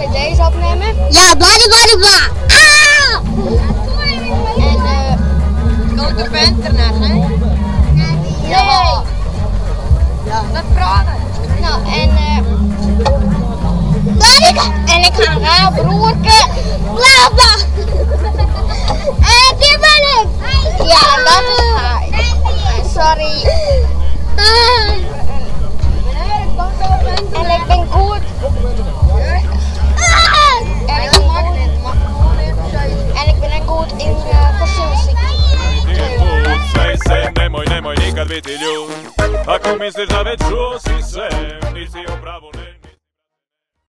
cd's opnimme. Ja, bla bla bla. Ah! En eh. Komt de vent hè? Nee. Dat praten. Nou, en eh. En ik ha in raar broerke. Bla bla. En dit ben ik. Ja, en dat is hij. Sorry. En ik ben goed. En ik ben goed. En ik ben ek goed yn kostuummuzyk. Smej se, nemoj, nemoj nikad biti ljut. Ako misliš da već čuo si sve, nisi u pravu, ne.